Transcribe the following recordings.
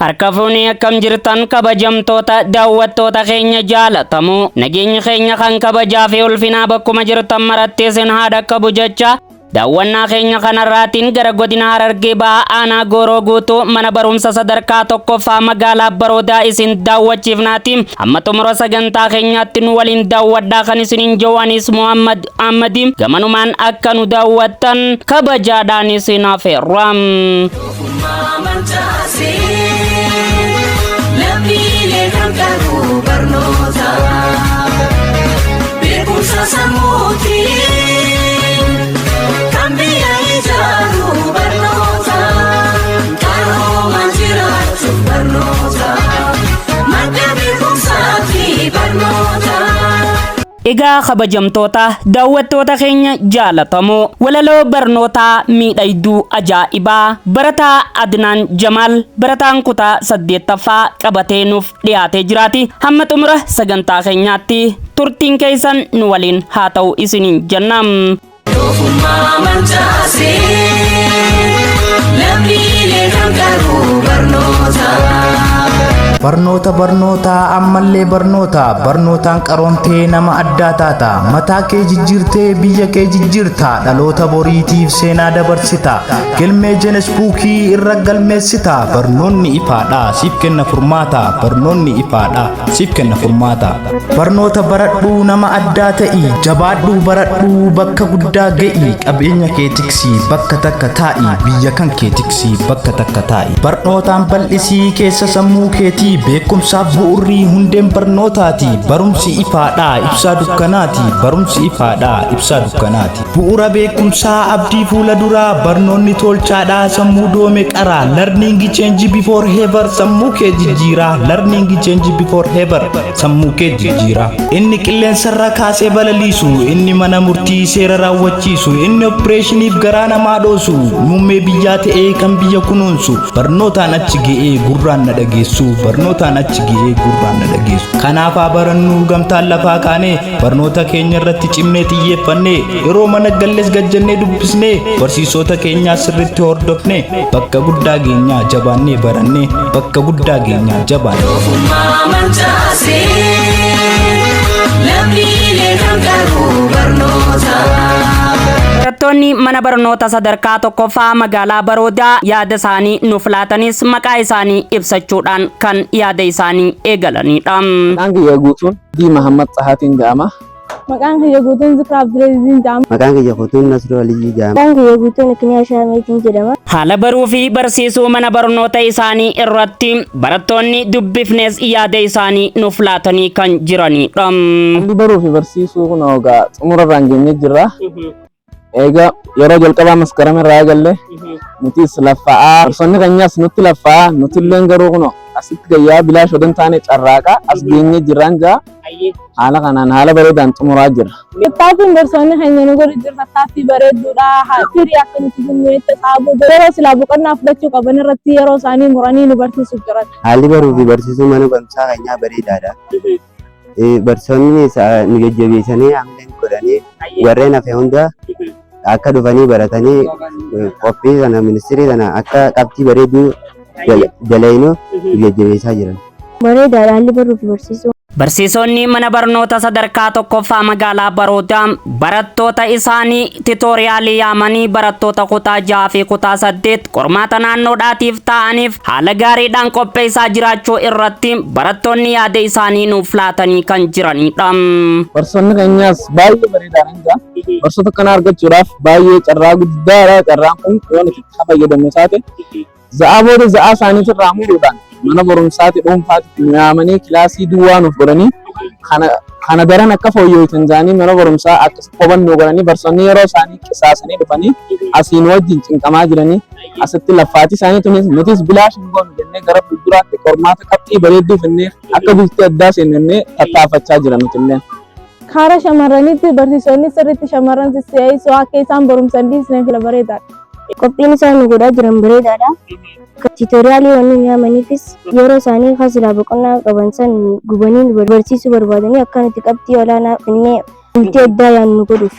Harka fuunee akkam jirtan kabajamtoota daawwattoota keenya jaalatamoo nageenyi keenya kan kabajaa fi ulfinaa bakkuma jirtan maratti isin haa dhaqqabu jecha daawwannaa keenya kanarraatiin gara godina Harargee Bahaa aanaa Gooroo Guutuu mana barumsa sadarkaa tokkoffaa magaalaa Baroodaa isin daawwachiifnaati. Hamma xumura sagantaa keenyaatti nu waliin daawwadhaa kan isiniin jiru anis Muhammad Ahmadi gamanumaan akka nu daawwattan kabajaadhaan isin afeerra. Ogummaa mancaasee lammiilee kan qabu barnoota beekumsa sammuutiin kan biyya ijaaru barnoota qaroomaan jiraachuuf barnoota madda beekumsaati barnoota. Egaa kabajamtoota daawwattoota keenya jaalatamoo walaloo barnootaa miidhagduu ajaa'ibaa barataa Adnaan Jamaal barataan kutaa saddeettaffaa qabatee nuuf dhiyaatee jiraati. Hamma xumura sagantaa keenyaatti turtiin keessan nu waliin haa ta'u isiniin jenna. Ogummaa mancaasee lammiilee kan qabu barnoota. Barnoota, barnoota, ammallee barnoota. Barnootaan qaroomtee nama addaa taata. Mataa kee jijjiirtee biyya kee jijjiirta. Dhaloota boriitiif seenaa dabarsita. Galmee Guinness Bookii irra galmeessita. Barnoonni ifaadha, siif kenna furmaata. Barnoonni ifaadha, siif kenna furmaata. Barnoota baradhuu nama addaa ta'i. Jabaadhuu baradhuu bakka guddaa ga'i. Qabeenya kee tiksii bakka takka taa'i. Biyya kan kee tiksii bakka takka taa'i. Barnootaan bal'isii keessa sammuu keetii. Beekumsaaf bu'urrii hundeen barnootaati. Barumsi ifaadha, ibsaa dukkanaati. Barumsi ifaadha, ibsaa dukkanaati. Bu'uura beekumsaa abdii fuula duraa. Barnoonni tolchaadha, sammuu doome qara. Learning change before ever, sammuu kee jijjiira. Learning change before ever, sammuu kee jijjiira. Inni qilleensarra kaasee balaliisu, inni mana murtii seera raawwachiisu, inni opereeshiniif garaa namaa dhoosu, muummee biyyaa ta'ee kan biyya kunuunsu, barnootaan achi ga'ee gurraan na dhageessu, barnootaan achi ga'ee gurraan na dhageessu. Kanaaf haa barannuu gamtaan lafaa kaanee, barnoota keenya irratti cimnee xiyyeeffannee, yeroo mana galles gajjannee dubbisnee, barsiisota keenyaa sirriitti hordofnee, bakka guddaa geenyaa jabaannee barannee, bakka guddaa geenyaa jabaannee. Ogummaa mancaasee lammiilee kan qabu barnoota. Barattoonni mana barnoota sadarkaa tokkoffaa magaalaa Baroodaa yaada isaanii nuuf laatanis maqaa isaanii ibsachuudhaan kan yaada isaanii eegalanidha. Maqaan kiyya guutuun Dii Mahammad Tsahaatiin jedhama. Maqaan kiyya guutuun Zikraa Abdulaziziin jedhama. Maqaan kiyya guutuun Nasruu Aliyyii jedhama. Maqaan kiyya guutuun Ikiniyaa Shaameetiin jedhama. Haala baruu fi barsiisuu mana barnoota isaanii irratti barattoonni dubbifnes yaada isaanii nuuf laatanii kan jiranidha. Haalli baruu fi barsiisuu kun egaa xumura irraan geenyee jirra. Egaa yeroo jalqabaa Maskarama irraa eegalle nutis laffa'aa, barsiisonni keenyas nutti laffa'aa, nutilleen garuu kun asitti gayyaa bilaash odoo hin taane carraaqaa as geenyee jirraan jaa haala kanaan haala bareedaan xumuraa jirra. Tattaaffiin barsiisonni keenya nu godhu jiru tattaaffii bareedduudha. Firii akka nuti finnu saabuu yeroo silaa boqonnaa fudhachuu qaban irratti yeroo isaanii muranii nu barsiisuuf jiran. Haalli baruu fi barsiisuu mana barumsaa keenyaa bareedaadha. Barsiisonni nu jajjabeessanii hamilee nu godhanii warreen hafe hunda akka dhufanii baratanii qophii sana ministirii sana akka qabxii bareedduu dalaynu nu jajjabeessaa jiran. Bareedaadha haalli baruu fi barsiisuu. Barsiisonni mana barnoota sadarkaa tokkoffaa magaalaa Baroodaa barattoota isaanii tutorialii yaamanii barattoota kutaa 6 fi kutaa 8 qormaata naannoodhaatiif ta'aniif haala gaariidhaan qopheessaa jiraachuu irratti barattoonni yaada isaanii nuuf laatanii kan jiranidha. Barsiisonni keenyas baay'ee bareedaadha jaa. Barsiisota kana argachuudhaaf baay'ee carraa guddaadha. Carraan kun yoo nuti itti fayyadamnu taate za'aa booda za'aa isaaniitirraa muruudhaan mana barumsaatti dhuunfaatti nu yaamanii kilaasii duwwaa nuuf godhanii kana daran akka fooyya'u jedhanii mana barumsaa akka hubannoo godhanii barsiisonni yeroo isaanii qisaasanii dhufanii asiin wajjin cinqamaa jiranii asitti laffaatii isaanii tunis nutis bilaash hin goonu jennee gara fuulduraatti qormaata qabxii bareedduu finnee akka bultii addaa seennee tattaafachaa jira nuti illee. Karaa shamarraniitti barsiisonni sirriitti shamarran sissi'eessuu akka isaan barumsa hin dhiisne fila bareedaadha. Qophiin isaan nu godhaa jiran bareedaadha. Tutorialii waan nu yaamaniifis yeroo isaanii kan silaa boqonnaa qaban san gubanii nu barsiisuu barbaadanii akka nuti qabxii olaanaa finnee Bultii addaa yaadnu godhuuf.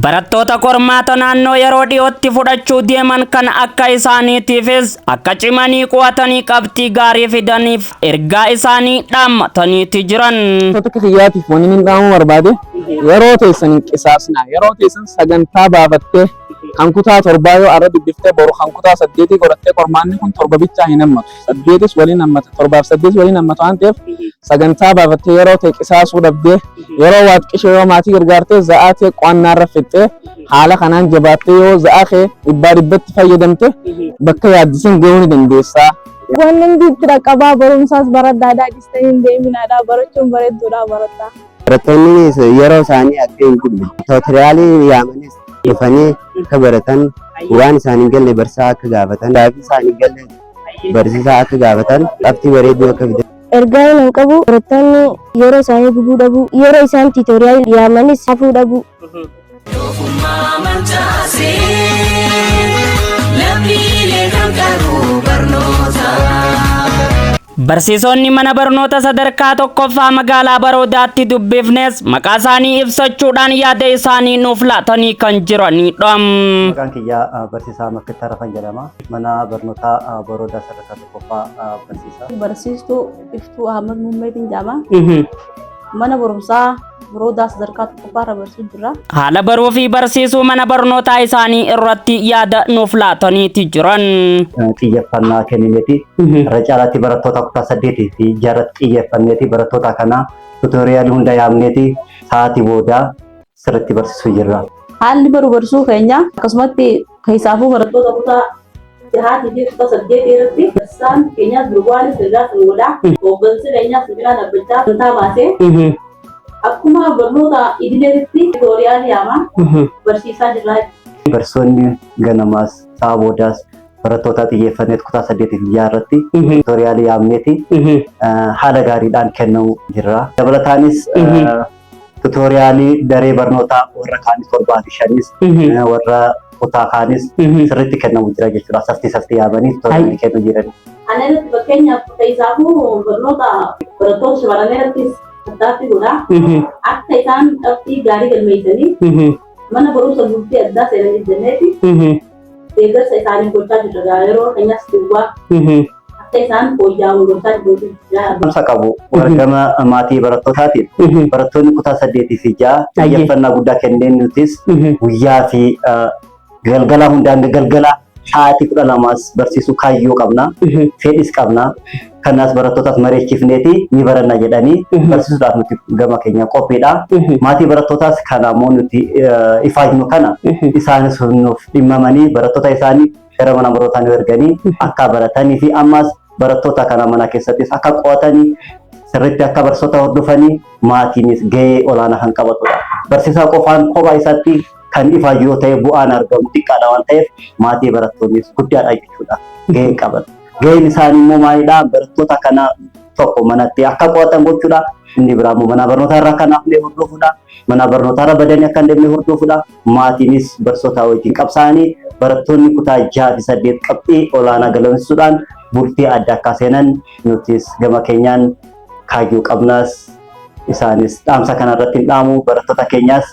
Barattoota qormaata naannoo yeroo dhiyootti fudhachuu deeman kan akka isaaniitiifis akka cimanii qo'atanii qabxii gaarii fidaniif ergaa isaanii dhaammataniiti jiran. Barattoota akka kiyyaatiif wanni inni dhaamuu barbaade, yeroo teessan hin qisaasnaa. Yeroo teessan sagantaa baafattee, kan kutaa 7 yoo arra dubbiftee, boru kan kutaa 8 godhattee, qormaanni kun 7 bichaa hin hammatu. Saddeetis waliin hammata. 7f 8 waliin hammata waan ta'eef, sagantaa baafattee yeroo ta'e qisaasuu dhabdee, yeroo waa xiqqishee yoo maatii gargaartee, za'aa ta'e qo'annaarra fixxee, haala kanaan jabaattee yoo za'aa kee dhibbaa dhibbatti fayyadamte, bakka yaaddisan gahuu ni dandeessaa. Wanni hundi itti dhaqqabaa, barumsaas baradhaadhaa, dhiistanii hin deeminaadhaa, barachuun bareedduudha, baradhaa. Barattoonnis yeroo isaanii akka hin gubne, tuutoriyaalii yaamanis dhufanii akka baratan, waan isaan hin galle barsiisaa akka gaafatan, gaaffii isaan hin galle barsiisaa akka gaafatan, qabxii bareedduu akka fidan. Ergaa inni qabu, barattoonni yeroo isaanii gubuu dhabuu, yeroo isaan tutorial yaamanis hafuu dhabuu. Doofummaa mancaasee lammiilee kan qabu barnoota. Barsiisonni mana barnoota sadarkaa tokkoffaa magaalaa Baroodaatti dubbifnes maqaa isaanii ibsachuudhaan yaada isaanii nuuf laatanii kan jiranidha. Maqaan kiyyaa Barsiisaa Makkittaa Rafan jedhama. Mana barnootaa Baroodaa sadarkaa tokkoffaa barsiisa. Barsiistuu Iftuu Ahmad Muummeetiin jedhama. Mana barumsaa Baroodaa sadarkaa tokkoffaa irra barsiisuu jira. Haala baruu fi barsiisuu mana barnootaa isaanii irratti yaada nuuf laataniiti jiran. Xiyyeeffannaa kennineeti. Irra caalaatti barattoota kutaa 8 fi 6rratti xiyyeeffanneeti barattoota kana tuutoriyaalii hunda yaamneeti sa'aatii boodaa sirriitti barsiisuu jirra. Haalli baruu barsiisuu keenya akkasumatti keessaafuu barattoota kutaa 6 fi kutaa 8 irratti barsiisaan keenyaas durwaanis gargaarsa nu godha. Hooggansi keenyaas nu cinaa dhaabbachaa sagantaa baasee akkuma barnoota idileetitti tuutoriyaalii yaama barsiisaa jirra. Barsiisonni ganamaas sa'a boodaas barattoota xiyyeeffanneet kutaa 8 fi 6 irratti tuutoriyaalii yaamneeti haala gaariidhaan kennuu jirra. Dabalataanis tuutoriyaalii daree barnootaa warra kaanis, 7 fi 5s, warra kutaa kaanis sirriitti kennamu jira jechuudha. Saftii saftii yaamanii tuutoriyaalii kennuu jiran. Ana irratti fakkeenyaaf keessaafuu barnoota barattoota shamarranii irrattis tattaaffii godha. Akka isaan qabxii gaarii galmeessanii mana barumsa bultii addaa seenaniif jenneeti deeggarsa isaanii gochaa jirra. Yeroo keenyas duwwaa akka isaan fooyya'an gochaa jirru. Barumsa qabu gama maatii barattootaatiin, barattoonni kutaa 8 fi 6 xiyyeeffannaa guddaa kenneen nutis guyyaa fi galgala hundaan galgala sa'aatii 12s barsiisuu kaayyoo qabna. Fedhis qabna. Kanaas barattootaas mari'achiifneeti ni baranna jedhanii barsiisuudhaaf nuti gama keenya qophiidha. Maatii barattootaas kana immoo nuti ifaajnu kana isaanis nuuf dhimmamanii barattoota isaanii gara mana barnootaa nu erganii akka baratanii fi ammas barattoota kana mana keessattis akka qo'atanii, sirriitti akka barsiisota hordofanii maatiinis gahee olaanaa kan qabatudha. Barsiisaa qofaan kophaa isaatti kan ifaaju yoo ta'e bu'aan argamu xiqqaadha waan ta'eef, maatii barattoonnis guddaadha jechuudha gahee qaban. Gaheen isaanii immoo maalidha? Barattoota kana tokko manatti akka qo'atan gochuudha. Inni biraa immoo mana barnootaa irraa akka naafne hordofuudha. Mana barnootaa irra badanii akka hin deemne hordofuudha. Maatiinis barsiisota wajjin qabsaa'anii barattoonni kutaa 6 fi 8 qabxii olaanaa galmeessisuudhaan bultii adda akka seenan nutis gama keenyaan kaayyoo qabnaas, isaanis dhaamsa kanarratti hin dhaamu. Barattoota keenyaas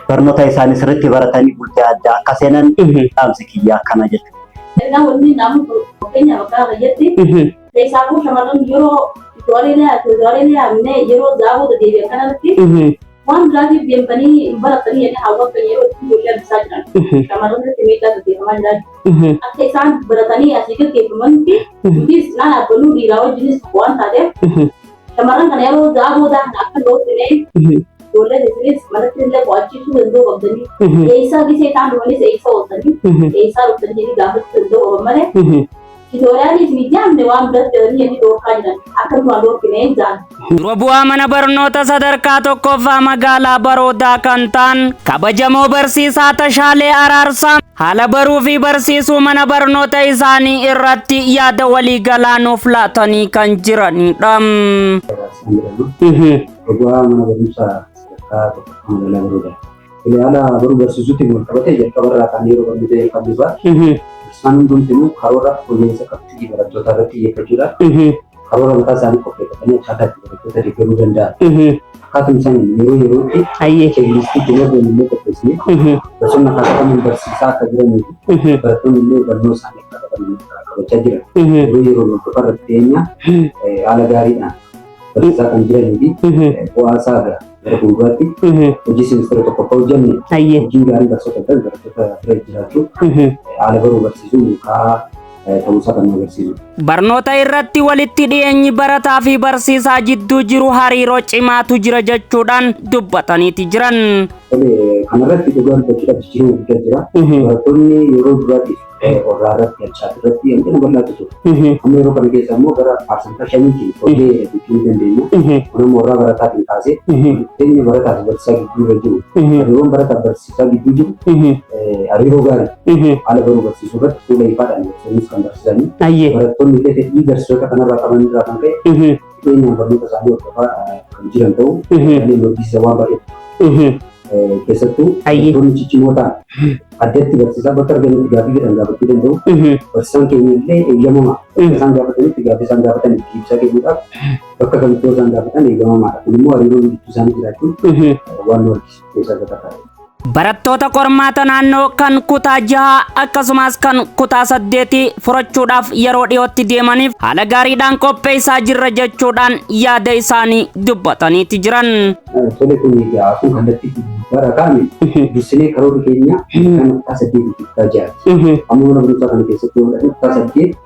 barnoota isaanii sirriitti baratanii bultii addaa akka seenan dhaamsi kiyyaa kana jechuudha. Ergaan wanni naamu fakkeenyaaf akka fayyatti keessaafuu shamarran yeroo tuutoriyaalii yaamnee yeroo zaabota deebi'an kanatti waan biraatiif deemtanii hin baratanii jedhanii hawwan kan yeroo itti ijoollee harkisaa jiran shamarran irratti miidhaa gaggeeffamaa jira. Akka isaan baratanii asii gaggeeffamanitti nutis cinaa dhaabbannu, dhiiraa wajjinis tokko waan taateef, shamarran kana yeroo zaaboodaa kana akka dhoofine, ijoollee isinis manatti illee qo'achiisuu danda'uu qabdanii, eessaa gisee isaan dhufanis eessa ooltanii, eessaa dhuftanii jedhanii gaafachuu danda'uu qaban malee, tuutoriyaalii isin yaamne waan biratti jedhanii jedhanii dhoorkaa jiran akka nurraa dhoorkine jaan. Dura bu'aa mana barnoota sadarkaa tokkoffaa magaalaa Baroodaa kan ta'an kabajamoo barsiisaa Tashaalee Araarsaa haala baruu fi barsiisuu mana barnoota isaanii irratti yaada waliigalaa nuuf laatanii kan jiranidha. Bu'aa mana barumsaa sadarkaa tokkoffaa magaalaa Baroodaa. Haala baruu barsiisuutiin wal qabatee, jalqaba irraa kaanee yeroo barnoota jalqabnu irraa barsiisaan hundumtinuu karoora fooyya'insa qabxii barattootaa irratti xiyyeeffachuudhaan karoora mataa isaanii qopheeffatanii akkaataa itti barattoota deeggaruu danda'an. Akkaatuma isaaniin yeroo yerootti cheeklistii ittiin hordofnu illee qopheessinee barsiisonni akkaataa kamiin barsiisaa akka jiranii fi barattoonni illee hubannoo isaanii akkaataa kamiin qabachaa jiran yeroo yeroo hordofaa irratti dhiyeenya haala gaariidhaan barsiisaa kan jiranii fi bu'aa isaa egaa gara fuulduraatti hojii seemistera tokkoffaa hojjenne hojiin gaariin barsiisota ta'e barattoota bira jiraachuu haala baruu barsiisuu milkaa'aa ta'uusaa kan nu agarsiisudha. Barnoota irratti walitti dhiyeenyi barataa fi barsiisaa jidduu jiru hariiroo cimaatu jira jechuudhaan dubbataniiti jiran. Tole, kanarratti dhugaa dubbachuudhaaf jijjiirama guddaa jira. Barattoonni yeroo duraatiif qorraa irratti, alchaati irratti hanqina bal'aatu ture. Amma yeroo kana keessa immoo gara paarsantaa shaniitiin hojii jechuu ni dandeenya. Kun immoo warraa barataatiin kaasee dhimmi barataa fi barsiisaa gidduu irra jiru. Hariiroon barataa fi barsiisaa gidduu jiru hariiroo gaarii haala baruu barsiisuu irratti fuula ifaadhaan barsiisonnis kan barsiisanii barattoonni illee fedhii barsiisota kanarraa qaban irraa kan ka'e dhiyeenyaan barnoota isaanii hordofaa kan jiran ta'uu kanneen barsiisa waan baay'eetu. Keessattuu barattoonni ciccimoo ta'an addatti barsiisaa bakka arganitti gaaffii fedhan gaafachuu danda'u. Barsiisaan keenya illee eeyyamamaa bakka isaan gaafatanitti gaaffii isaan gaafatan itti ibsaa kennuudhaaf bakka kamittuu isaan gaafatan eeyyamamaadha. Kun immoo hariiroon gidduu isaanii jiraachuun waan nu argisiisu keessaa isa tokko. Barattoota qormaata naannoo kan kutaa jahaa akkasumas kan kutaa saddeetii furachuudhaaf yeroo dhiyootti deemaniif haala gaariidhaan qopheessaa jirra jechuudhaan yaada isaanii dubbataniiti jiran. Tole, kun egaa akkuma kallattii gubbaarra kaa'ame dursinee karoorri keenya kan kutaa saddeetii fi kutaa jahaati. Amma mana barumsaa kana keessatti yoo fudhanne kutaa saddeet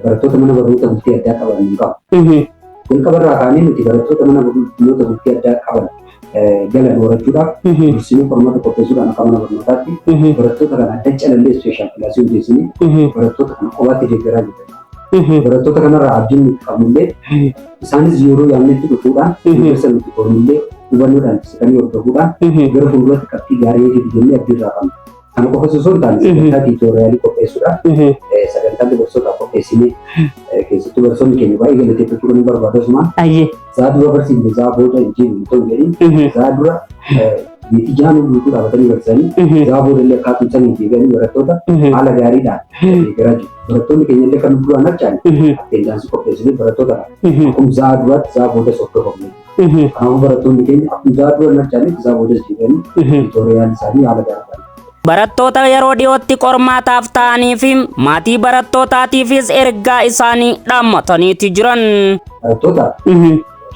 barattoota mana barnoota bultii addaa qaban hin qabu. Jalqabarraa kaanee nuti barattoota mana barnoota bultii addaa qaban galan horachuudhaaf dursinee qormaata qopheessuudhaan akka mana barnootaatti barattoota kana adda calallee special class hundeessinee barattoota kana qobaatti deeggaraa jirra. Barattoota kanarraa abdiin nuti qabnullee isaanis yeroo yaamnetti dhufuudhaan deeggarsa nuti goonullee hubannoodhaan siqanii hordofuudhaan gara fuulduratti qabxii gaarii fidu jennee abdii irraa qabna. Kana qofa osoo hin taane sagantaa tutorial qopheessuudhaan sagantaa dubartootaaf qopheessinee keessattuu barsiisonni keenya baay'ee galateeffachuu kan barbaadu asumaan za'a dura barsiifne za'a booda hin jiru ta'u jedhanii za'a dura meetii jaanuu guutuu dhaabatanii barsiisanii za'a booda illee akkaatuma saniin deebi'anii barattoota haala gaariidhaan deeggaraa jiru. Barattoonni keenya illee kan duraan harcaane attendance qopheessinee barattoota akkuma za'a duraatti za'a boodas hordofamne. Kanaafuu barattoonni keenya akkuma za'a dura harcaanetti za'a boodas deebi'anii tutorial isaanii haala gaariidhaan. Barattoota yeroo dhiyootti qormaataaf ta'anii fi maatii barattootaatiifis ergaa isaanii dhaammataniiti jiran. Barattoota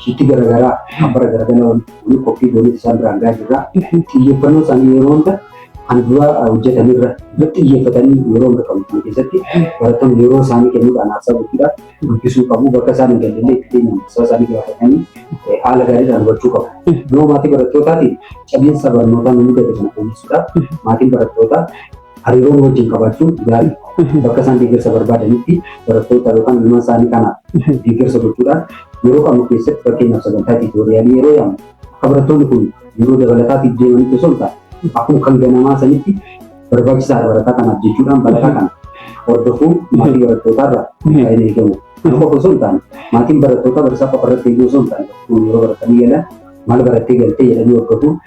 shiitti garaagaraa kan bara garaagaraa waliin qophii goonee isaan biraan gahaa jirra. Xiyyeeffannoo isaanii yeroo hunda kan dura hojjetanirra irratti xiyyeeffatanii yeroo hunda qabu kana keessatti barattoonni yeroo isaanii kennuudhaan aarsaa gochuudhaan dubbisuu qabu. Bakka isaan hin galle itti deemuun barsiisaa isaanii gaafatanii haala gaariidhaan hubachuu qabu. Yoo maatii barattootaatiin cabiinsa barnootaa nu mudate kana fooyyessuudhaaf maatiin barattootaa hariiroo nu wajjin qabaachuun gaarii. Bakka isaan deeggarsa barbaadanitti barattoota yookaan ilmaan isaanii kanaaf deeggarsa gochuudhaan yeroo qabnu keessatti fakkeenyaaf sagantaa tutorial yeroo yaamnu akka barattoonni kun yeroo dabalataatiif deemanitti osoo hin taane akkuma kan ganamaa sanitti barbaachisaadha barataa kanaaf jechuudhaan barataa kana hordofuun maatii barattootaarraa kan eegamu. Kana qofa osoo hin taane maatiin barattootaa barsiisaa qofa irratti eeguu osoo hin taane barattoonni yeroo baratanii galan maal barattee galtee jedhanii hordofuun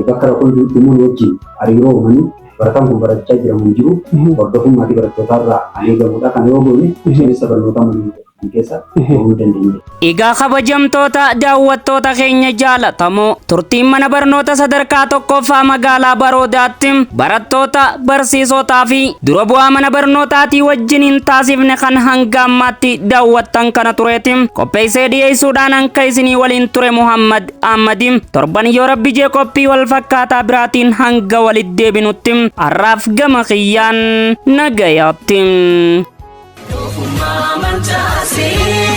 bakka rakkoon jirutti immoo wajjin hariiroo uumanii barataan kun barachaa jira moo hin jiru hordofuun maatii barattootaarraa kan eegamudha. Kana yoo goone seenessa barnootaa mana kan keessa bahuu dandeenya. Egaa kabajamtoota daawwattoota keenya jaalatamoo, turtiin mana barnoota sadarkaa tokkoffaa magaalaa Baroodaatti barattoota, barsiisotaa fi dura bu'aa mana barnootaatii wajjin hin taasifne kan hanga ammaatti daawwattan kana tureeti. Qopheessee dhiyeessuudhaan hanka isinii waliin ture Muhammad Ahmadi. Torban yoo rabbi jee qophii wal fakkaataa biraatiin hanga walitti deebinutti har'aaf gama kiyyaan nagayaatti. Doofummaa mancaasee.